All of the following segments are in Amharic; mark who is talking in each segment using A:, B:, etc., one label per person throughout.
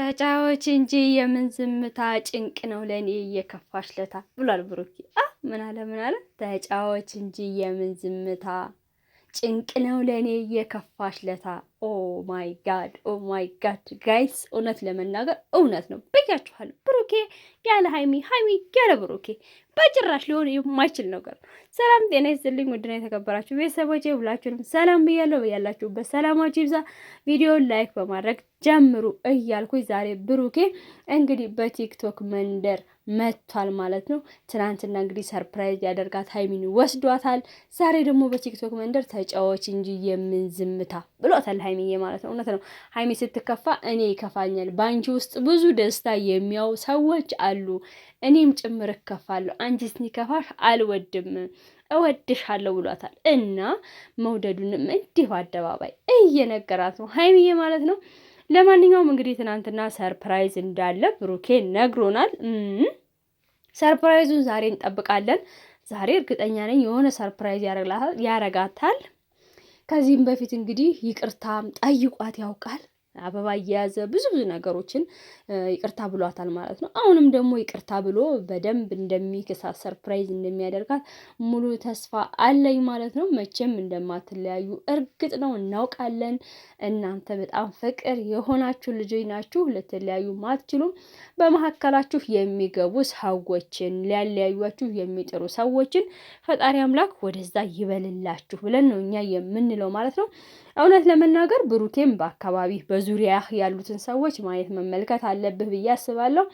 A: ተጫወች እንጂ የምን ዝምታ ጭንቅ ነው ለእኔ እየከፋሽ ለታ ብሏል ብሩኬ። ምን አለ ምን አለ? ተጫወች እንጂ የምን ዝምታ ጭንቅ ነው ለእኔ የከፋሽ ለታ። Oh my God, oh my God guys፣ እውነት ለመናገር እውነት ነው ብያችኋለሁ። ብሩኬ ያለ ሀይሚ፣ ሀይሚ ያለ ብሩኬ በጭራሽ ሊሆን የማይችል ነገር ነው። ሰላም ጤና ይስጥልኝ ውድና የተከበራችሁ ቤተሰቦቼ ሁላችሁንም ሰላም ብያለሁ። በያላችሁበት ሰላማችሁ ይብዛ። ቪዲዮ like በማድረግ ጀምሩ እያልኩኝ ዛሬ ብሩኬ እንግዲህ በቲክቶክ መንደር መጥቷል ማለት ነው። ትናንትና እንግዲህ surprise ያደርጋት ሀይሚን ወስዷታል። ዛሬ ደግሞ በቲክቶክ መንደር ተጫዋች እንጂ የምን ዝምታ ብሏታል ሀይሚዬ ማለት ነው። እውነት ነው። ሀይሚ ስትከፋ እኔ ይከፋኛል። በአንቺ ውስጥ ብዙ ደስታ የሚያው ሰዎች አሉ፣ እኔም ጭምር እከፋለሁ። አንቺ ስኒከፋሽ አልወድም፣ እወድሻለሁ ብሏታል። እና መውደዱንም እንዲሁ አደባባይ እየነገራት ነው ሀይሚዬ ማለት ነው። ለማንኛውም እንግዲህ ትናንትና surprise እንዳለ ብሩኬ ነግሮናል። Surprise ኡን ዛሬ እንጠብቃለን። ዛሬ እርግጠኛ ነኝ የሆነ surprise ያረጋታል። ከዚህም በፊት እንግዲህ ይቅርታም ጠይቋት ያውቃል። አበባ እየያዘ ብዙ ብዙ ነገሮችን ይቅርታ ብሏታል ማለት ነው። አሁንም ደግሞ ይቅርታ ብሎ በደንብ እንደሚክሳት፣ surprise እንደሚያደርጋት ሙሉ ተስፋ አለኝ ማለት ነው። መቼም እንደማትለያዩ እርግጥ ነው፣ እናውቃለን። እናንተ በጣም ፍቅር የሆናችሁ ልጆች ናችሁ፣ ልትለያዩ አትችሉም። በመካከላችሁ የሚገቡ ሰዎችን፣ ሊያለያዩችሁ የሚጥሩ ሰዎችን ፈጣሪ አምላክ ወደዛ ይበልላችሁ ብለን ነው እኛ የምንለው ማለት ነው። እውነት ለመናገር ብሩኬም በአካባቢ በዙሪያ ያሉትን ሰዎች ማየት መመልከት አለብህ ብዬ አስባለሁ።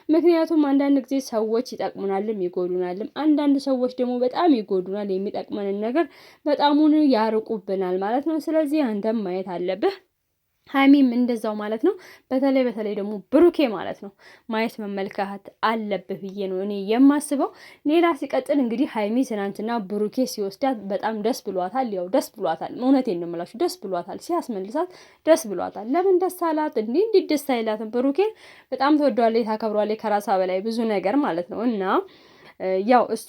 A: ምክንያቱም አንዳንድ ጊዜ ሰዎች ይጠቅሙናልም ይጎዱናልም። አንዳንድ ሰዎች ደግሞ በጣም ይጎዱናል፣ የሚጠቅመንን ነገር በጣሙን ያርቁብናል ማለት ነው። ስለዚህ አንተም ማየት አለብህ። ሀይሚም እንደዛው ማለት ነው። በተለይ በተለይ ደግሞ ብሩኬ ማለት ነው ማየት መመልከት አለብህ ብዬ ነው እኔ የማስበው። ሌላ ሲቀጥል እንግዲህ ሀይሚ ትናንትና ብሩኬ ሲወስዳት በጣም ደስ ብሏታል። ያው ደስ ብሏታል፣ እውነቴን ነው የምላችሁ፣ ደስ ብሏታል። ሲያስመልሳት ደስ ብሏታል። ለምን ደስ አላት? እንዲህ እንዲህ ደስ አይላትም። ብሩኬን በጣም ትወደዋለች፣ ታከብረዋለች ከራሷ በላይ ብዙ ነገር ማለት ነው። እና ያው እሷ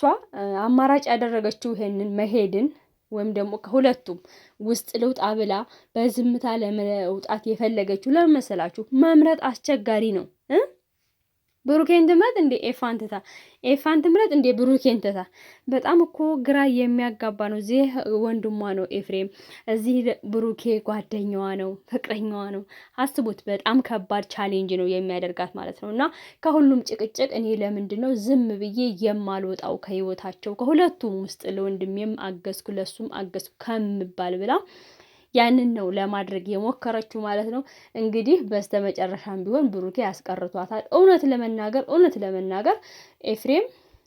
A: አማራጭ ያደረገችው ይሄንን መሄድን ወይም ደግሞ ከሁለቱም ውስጥ ልውጣ ብላ በዝምታ ለመውጣት የፈለገችው ለምን መሰላችሁ? መምረጥ አስቸጋሪ ነው። ብሩኬን ትምረጥ እንዴ ኤፋን ትታ፣ ኤፋን ትምረጥ እንዴ ብሩኬን ትታ። በጣም እኮ ግራ የሚያጋባ ነው። እዚህ ወንድሟ ነው ኤፍሬም፣ እዚህ ብሩኬ ጓደኛዋ ነው፣ ፍቅረኛዋ ነው። አስቡት፣ በጣም ከባድ challenge ነው የሚያደርጋት ማለት ነው። እና ከሁሉም ጭቅጭቅ እኔ ለምንድን ነው ዝም ብዬ የማልወጣው ከህይወታቸው ከሁለቱም ውስጥ ለወንድሜም አገዝኩ ለሱም አገዝኩ ከምባል ብላ ያንን ነው ለማድረግ የሞከረችው ማለት ነው። እንግዲህ በስተመጨረሻም ቢሆን ብሩኬ ያስቀርቷታል። እውነት ለመናገር ኤፍሬም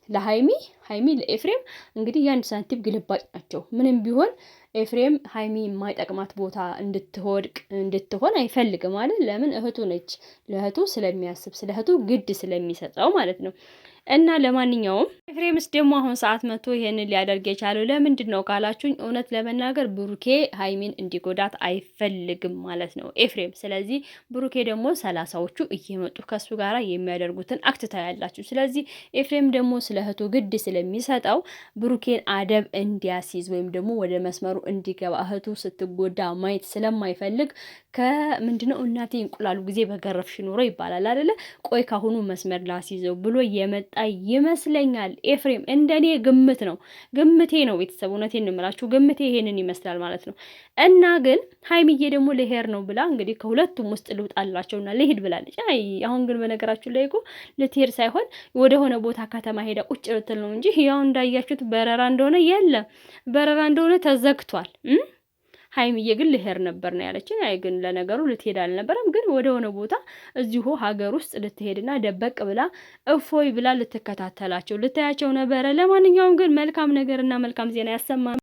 A: ለሀይሚ፣ ሀይሚ ለኤፍሬም እንግዲህ የአንድ ሳንቲም ግልባጭ ናቸው። ምንም ቢሆን ኤፍሬም ሀይሚ የማይጠቅማት ቦታ እንድትወድቅ እንድትሆን አይፈልግም ማለት ለምን እህቱ ነች። ለእህቱ ስለሚያስብ፣ ስለ እህቱ ግድ ስለሚሰጠው ማለት ነው። እና ለማንኛውም ኤፍሬምስ ደግሞ አሁን ሰዓት መጥቶ ይሄንን ሊያደርግ የቻለው ለምንድን ነው ካላችሁኝ፣ እውነት ለመናገር ብሩኬ ሀይሚን እንዲጎዳት አይፈልግም ማለት ነው ኤፍሬም። ስለዚህ ብሩኬ ደግሞ 30ዎቹ እየመጡ ከሱ ጋር የሚያደርጉትን act ታያላችሁ። ስለዚህ ኤፍሬም ደግሞ ስለ እህቱ ግድ ስለሚሰጠው ብሩኬን አደብ እንዲያስይዝ ወይም ደግሞ ወደ መስመሩ እንዲገባ፣ እህቱ ስትጎዳ ማየት ስለማይፈልግ፣ ከምንድነው እናቴ እንቁላሉ ጊዜ በገረፍሽ ኖሮ ይባላል አይደለ? ቆይ ካሁኑ መስመር ላስይዘው ብሎ የመጣ ይመስለኛል ኤፍሬም። እንደኔ ግምት ነው፣ ግምቴ ነው ቤተሰብ፣ እውነቴን ነው የምላችሁ፣ ግምቴ ይሄንን ይመስላል ማለት ነው። እና ግን ሀይሚዬ ደግሞ ልሄድ ነው ብላ እንግዲህ ከሁለቱም ውስጥ ልውጣላቸውና ልሄድ ብላለች። አይ አሁን ግን በነገራችሁ ላይ እኮ ልትሄድ ሳይሆን ወደሆነ ቦታ ከተማ ሄዳ ቁጭ ልትል ነው እንጂ ያው እንዳያችሁት በረራ እንደሆነ የለም፣ በረራ እንደሆነ ተዘግቷል። ሀይሚዬ ግን ልሄድ ነበር ነው ያለችን። አይ ግን ለነገሩ ልትሄድ አልነበረም፣ ግን ወደ ሆነ ቦታ እዚሁ ሀገር ውስጥ ልትሄድና ደበቅ ብላ እፎይ ብላ ልትከታተላቸው ልታያቸው ነበረ። ለማንኛውም ግን መልካም ነገርና መልካም ዜና ያሰማ።